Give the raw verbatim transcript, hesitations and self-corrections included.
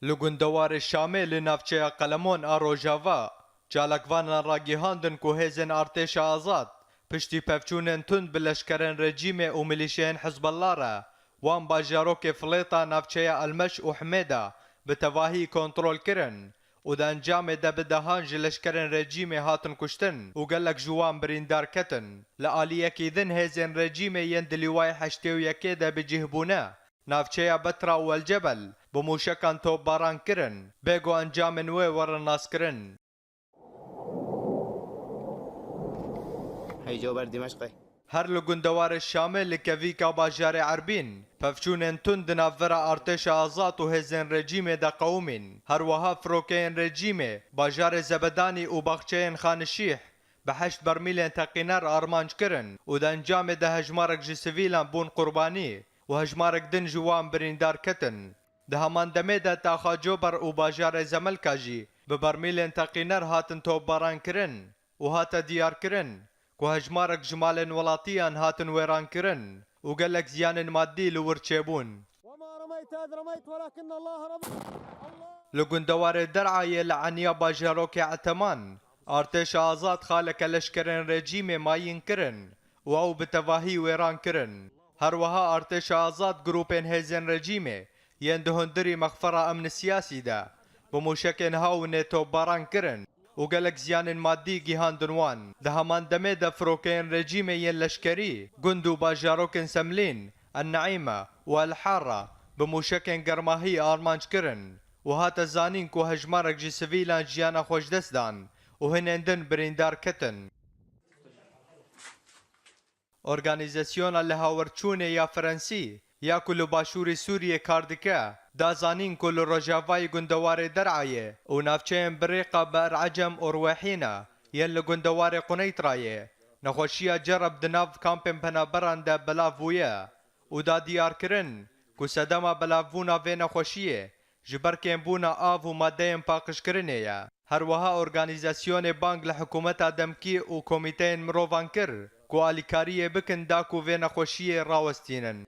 Li gundewarê Şamê li navçeya Qelemon a Rojava, çalakvanan ragihandin ku hêzên artêşa azad piştî pevçûnên tund bi leşkerên rejîmê û milîşeyên Hizbullah re wan bajarokê Filêta, navçeya Elmeş û Himêda bi tevahî kontrol kirin û di encamê de bi dehan ji leşkerên rejîmê hatin kuştin û gelek ji wan birîndar ketin. Li aliyekî din hêzên rejîmê yên di lîwayê heştê û yekê de bi cih bûne, navçeya Betra û El Cebel bi mûşekan topbaran kirin, bê ku encamên wê werin naskirin. Hey, Jober Dimeşqê. Her li gundewarê Şamê li kevîka bajarê Erbîn, pevçûnên tund di navbera artêşa azad û hêzên rejîmê de qewimîn. Her wiha firokeyên rejîmê bajarê Zebedanî û baxçeyên Xanişîh bi heşt bermîlên teqîner armanc kirin û di encamê de hejmarek ji sivîlan bûn qurbanî û hejmarek din ji wan birîndar ketin. Di heman demê de taxa Cober û bajarê Zemelka jî bi bermîlên teqîner hatin topbaran kirin û hate diyar kirin ku hejmarek ji malên welatiyan hatin wêran kirin û gelek ziyanên madî li wir çêbûn. وما رميت إذ رميت ولكن الله رمى. Li gundewarê Der'ayê li eniya bajarokê Eteman, artêşa azad xaleke leşkerên rejîmê mayîn kirin û ew bi tevahî wêran kirin. Her wiha artêşa azad grûpên hêzên rejîmê yên di hundirî mexfera emni siyasî de bi mûşekên hawinê topbaran kirin û gelek ziyanên madî gihandin wan. Di heman demê de firokeyên rejîmê yên leşkerî gund û bajarokên Semlîn, El Neîme û El Hara bi mûşekên germahî armanc kirin û hate zanîn ku hejmarek ji sivîlan jiyana xwe ji dest dan û hinên din birîndar ketin. Organîzasyona Lihawerçûnê ya Frensî ya ku li başûrê Sûriyê kar dike, da zanîn ku li rojavayê gundewarê Der'ayê û navçeyên Birêqa, Bi'r Ecem û Rwehîna yên li gundewarê Quneytrayê, nexweşiya Cereb di nav kampên penaberan de belav bûye û da diyar kirin ku sedema belavbûna vê nexweşiyê ji ber kêmbûna av û madeyên paqijkirinê ye. Her wiha organîzasyonê bang li hikûmeta demkî û komîteyên mirovan kir ku alîkariyê bikin da ku vê nexweşiyê rawestînin.